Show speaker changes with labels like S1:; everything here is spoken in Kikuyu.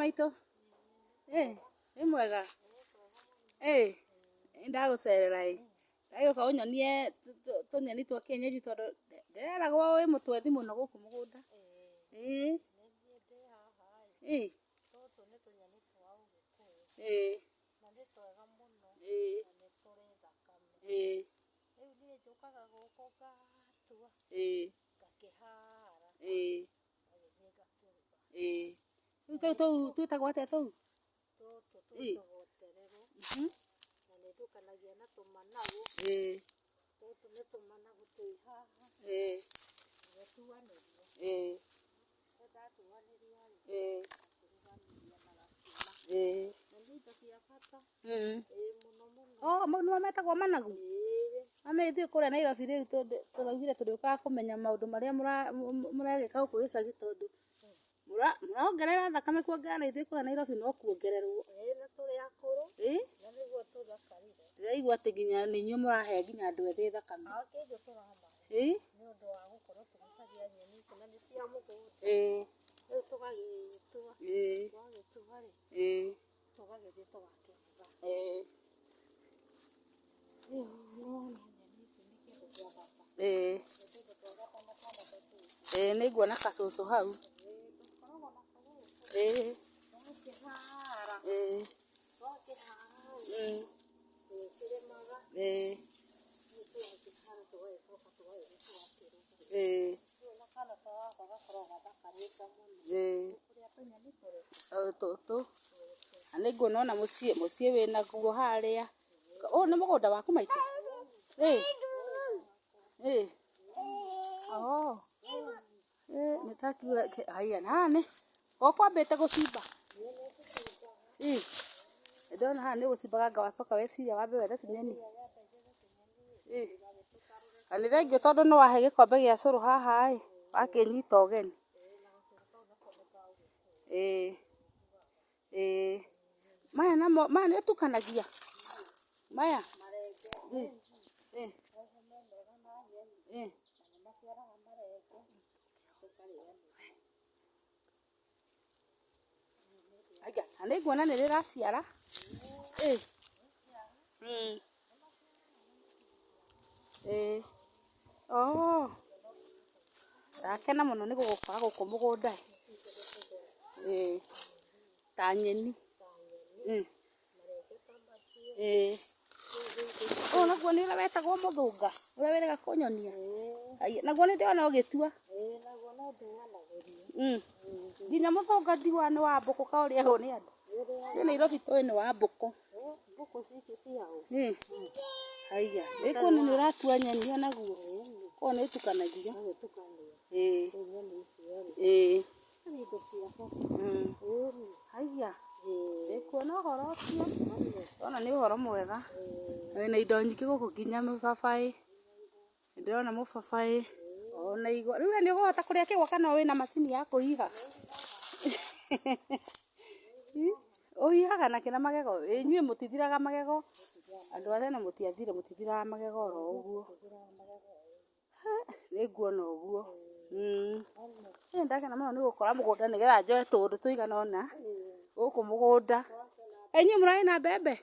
S1: Maitũ? Wĩ mwega? Nĩndagũcerera ĩ, ndagĩũka ũnyonie tũnyeni twa kienyeji tondũ ndĩreragwo wĩ mũtwethi mũno gũkũ mũgũnda. Ĩĩ.
S2: Tũtũ nĩ tũnyeni twa ũgĩkũyũ. Na nĩ twega mũno. Na nĩ tũrĩ thakame. Rĩu niĩ njũkaga gũkũ ngatua. Ngakĩhara. Ngagĩthiĩ ngakĩruga.
S1: Rĩu tũu tũu twĩtagwo atĩa tũu?
S2: Tũtũ twĩtagwo terere. Na nĩ ndukanagia na tũmanagu. Tũtũ nĩ tũmanagu twĩ haha. Ngagĩtuanĩria. Rĩu ndatuanĩria rĩ, ngakĩruganĩria na gakima. Na nĩ indo cia bata. Ĩĩ mũno mũno.
S1: Oh, mau nĩmo metagwo managu?
S2: Ĩĩ.
S1: Mami ithuĩ kũrĩa Nairobi rĩu tũraugire tũrĩũkaga kũmenya maũndũ marĩa mũregĩka gũkũ gĩcagi tondũ mũrongerera thakame kuongerera na ithuĩ kũrĩa Nairobi no kuongererwo.
S2: Ĩĩ na tũrĩ akũrũ. Na nĩguo tũthakarire.
S1: Ndĩraigua atĩ nginya nĩ inyuĩ mũrahe nginya andũ ethĩ thakame.
S2: Ti ithuĩ tũramahe. Nĩ ũndũ wa gũkorwo tũgĩcaria nyeni ici na nĩ cia mũgũnda. Rĩu tũgagĩtua. Twagĩtua rĩ, tũgagĩthiĩ tũgakĩruga. Rĩu nĩwona nyeni ici nĩ kĩndũ kĩa bata. Nĩ kĩndũ kĩa bata na twana ta tũtũ.
S1: Ĩĩ nĩnguona gacũcũ hau.
S2: Ĩĩ tũkoragwo nako gũkũ. Twakĩhara. Twakĩhara rĩ, tũgĩkĩrĩmaga. Rĩu twakĩhara tũgagĩcoka tũgagĩthiĩ tũgakĩruga. Rĩu ona kana ta gaka gakoragwo gathakarĩte mũno. Nĩ kũrĩa tũnyeni tũrĩkũ?
S1: Tũtũ. Na nĩnguona ona mũciĩ, mũciĩ wĩnaguo harĩa. Ũyũ nĩ mũgũnda waku maitũ? Oh. Nĩtakiuga haiya haha nĩ ũkwambĩte gũcimba? Nĩndĩrona haha nĩ ũgũcimbaga anga wacoka weciria wambe wethe tũnyeni. Na nĩ thengiũ tondũ nĩ wahe gĩkombe gĩa cũrũ haha ĩ, wakĩnyita ũgeni. Ĩĩ. Maya namo, maya nĩ ũtukanagia? Maya? Aya, na nĩ nguona nĩ rĩraciara. Ĩĩ. Oh. Ndakena mũno nĩ gũgũkora gũkũ mũgũnda. Ĩĩ. Ta nyeni. Ĩĩ. Ũyũ naguo nĩ ũrĩa wetagwo mũthũnga, ũrĩa wĩrĩga kũnyonia? Naguo nĩ ndĩrona ũgĩtua. Nginya mũthũnga ndiugaga nĩ wa mbũkũ ka ũrĩagwo nĩ andũ. Niĩ Nairobi tũĩ nĩ wa mbũkũ. Haiya, nĩnguona nĩ ũratua nyeni onaguo. Koguo nĩ ũtukanagia. Ĩĩ. Haiya, ndĩkuona ũhoro ũcio, ndĩrona nĩ ũhoro mwega. Wĩna indo nyingĩ gũkũ nginya mĩbabaĩ, nĩndĩrona mũbabaĩ ona igwa. Rĩu we nĩ ũkũhota kũrĩa kĩgwa kana wĩna macini ya kũhiha? Ũhihaga nakĩ na magego? Inyuĩ mũtithiraga magego? Andũ a tene mũtiathire mũtithiraga magego oro ũguo. Nĩ nguona ũguo. Niĩ ndakena mũno nĩ gũkora mũgũnda nĩgetha njoe tũũndũ tũigana ũna gũkũ mũgũnda. Ĩ inyuĩ mũrarĩ na mbembe?